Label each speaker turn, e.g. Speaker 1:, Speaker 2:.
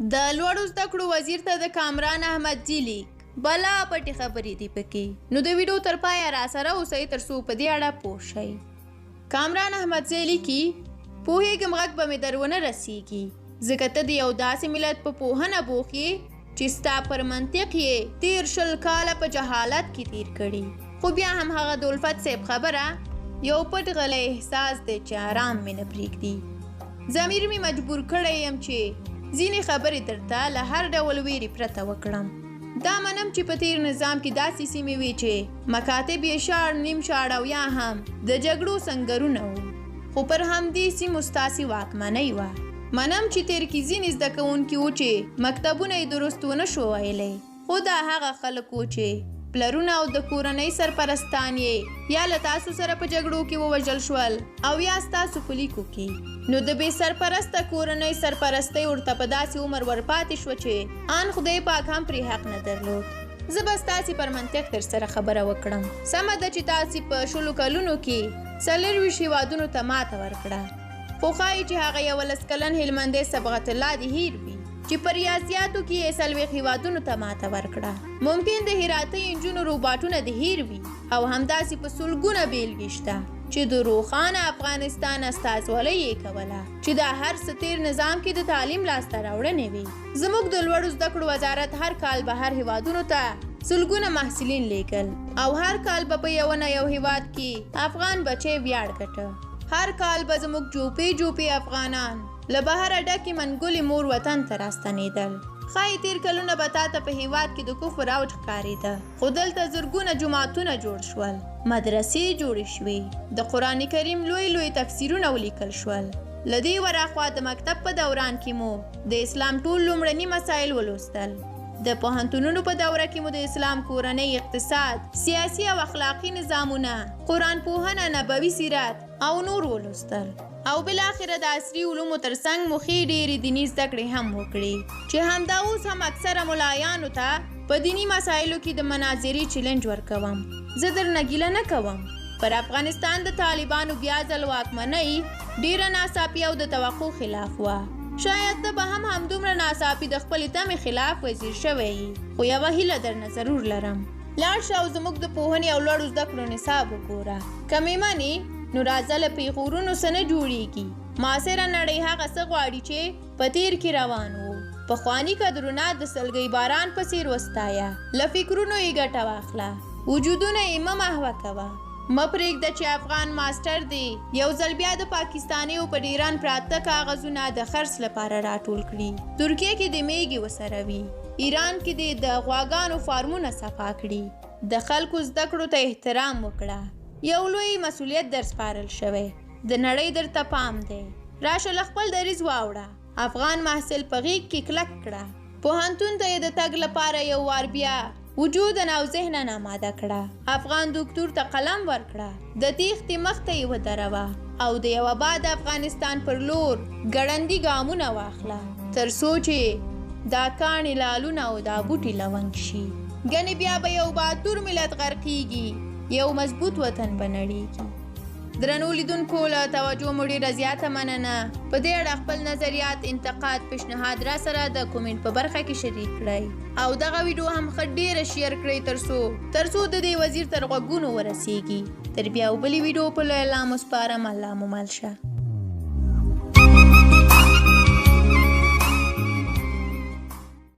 Speaker 1: د لوړو زده کړو وزیر ته د کامران احمدزي لیک، بلا پټې خبرې دي پکې، نو د ویډیو تر پایه راسره اوسئ تر څو په دې اړه پوه شئ. کامران احمدزی لیکي، پوهېږم غږ به مې در ونه رسېږي، ځکه ته د یو داسې ملت په پوهنه بوخت یې چې ستا پر منطق یې تېر 20 کاله په جهالت کې تېر کړي، خو بیا هم هغه د الفت صاحب خبره یو پټ غلی احساس دی چې آرام مې نه پرېږدي. ضمیر مې مجبور کړی یم چې ځینې خبرې درته له هر ډول ویرې پرته وکړم. دا منم چې په تیر نظام کې داسې سیمې وې چې مکاتب یې شاړ، نیم شاړ او یا هم د جګړو سنګرونه وو، خو پر همدې سیمو ستاسې واکمنۍ وه. منم چې تیر کې ځینې زده کوونکي وو چې مکتبونه یې درست ونه شو ویلی، خو دا هغه خلک وو چې پلرونه او د کورنۍ سرپرستان یې یا له تاسو سره په جګړو کې ووژل شول او یا ستاسو په لیکو کې. نو د بې سرپرسته کورنۍ سرپرستۍ ورته په داسې عمر ورپاتې شوه چې آن خدای پاک هم پرې حق نه درلود. زه به ستاسې پر منطق در سره خبره وکړم. سمه ده چې تاسې په 20 کلونو کې 24 هیوادونو ته ماته ورکړه، خو ښایي چې هغه 11 کلن هلمندی صبغت الله دې هیر وي چې په ریاضیاتو کې یې 40 هیوادونو ته ماته ورکړه. ممکن د هراتۍ نجونو روباټونه دې هیر وي، او همداسې په سلګونه بېلګې شته چې د روښانه افغانستان استازولۍ یې کوله، چې دا هر څه تیر نظام کې د تعلیم لاسته راوړنې وي. زموږ د لوړو زده کړو وزارت هر کال بهر هیوادونو ته سلګونه محصلین لیږل، او هر کال به په یو نه یو هیواد کې افغان بچی ویاړ ګټه. هر کال به زموږ جوپې جوپې افغانان له بهره ډکې منګولې مور وطن ته راستنېدل. ښایي تیر کلونه به تا ته په هیواد کې د کفر اوج ښکارېده، خو دلته زرګونه جوماتونه جوړ شول، مدرسې جوړې شوې، د قرآن کریم لوی لوی تفسیرونه ولیکل شول. له دې وراخوا د مکتب په دوران کې مو د اسلام ټول لومړني مسایل ولوستل. د پوهنتونونو په دوره کې مو د اسلام کورنۍ، اقتصاد، سیاسي او اخلاقي نظامونه، قرآن پوهنه، نبوي سیرت او نور ولوستل. او بالاخره د عصري علومو ترڅنګ مو ښې ډېرې دیني زده کړې هم وکړې، چې همدا اوس هم اکثره ملایانو ته په دیني مسایلو کې د مناظرې چیلنج ورکوم. زه درنه ګیله نه کوم. پر افغانستان د طالبانو بیا ځل واکمنۍ ډېره ناڅاپي او د توقع خلاف وه. شاید ته به هم همدومره ناڅاپي د خپلې تمې خلاف وزیر شوی یې، خو یوه هیله درنه ضرور لرم. لاړ شه او زموږ د پوهنې او لوړو زده کړو نصاب وګوره. که مې منې نو راځه، له پیغورونو څه نه جوړیږي. معاصره نړۍ هغه څه غواړي چې په تیر کې روان وو. پخواني کدرونه د سلګۍ باران په څیر وستایه، له فکرونو یې ګټه واخله، وجودونه یې مه محوه کوه. مه پرېږده چې افغان ماسټر دی یو ځل بیا د پاکستانیو په ډیران پراته کاغذونه د خرڅ لپاره راټول کړي. ترکیه کې د میږي وسروي، ایران کې دې د غواګانو فارمونه صفا کړي. د خلکو زده کړو ته احترام وکړه. یو لوی مسؤلیت در سپارل شوی، د نړۍ درته پام دی. راشه له خپل دریځ واوړه، افغان محصل په غېږ کې کلک کړه، پوهنتون ته یې د تګ لپاره یو وار بیا وجوداً او ذهناً آماده کړه، افغان دوکتور ته قلم ورکړه، د تیښتې مخ ته یې ودروه او د یو آباد افغانستان پر لور ګړندي ګامونه واخله، تر څو چې دا کاڼي لالونه او دا بوټي لونګ شي. ګنې بیا به یو باتور ملت غرقیږي، یو مضبوط وطن به نړیږي. درنو لیدونکو، له توجه مو ډېره زیاته مننه. په دې اړه خپل نظریات، انتقاد، پیشنهاد را سره د کومنټ په برخه کې شریک کړئ، او دغه ویډیو هم ښه ډېره شیر کړئ تر څو د دې وزیر تر غوږونو ورسیږي. تر بیا بلې ویډیو په لوی الله مو سپارم. الله مو مل شه.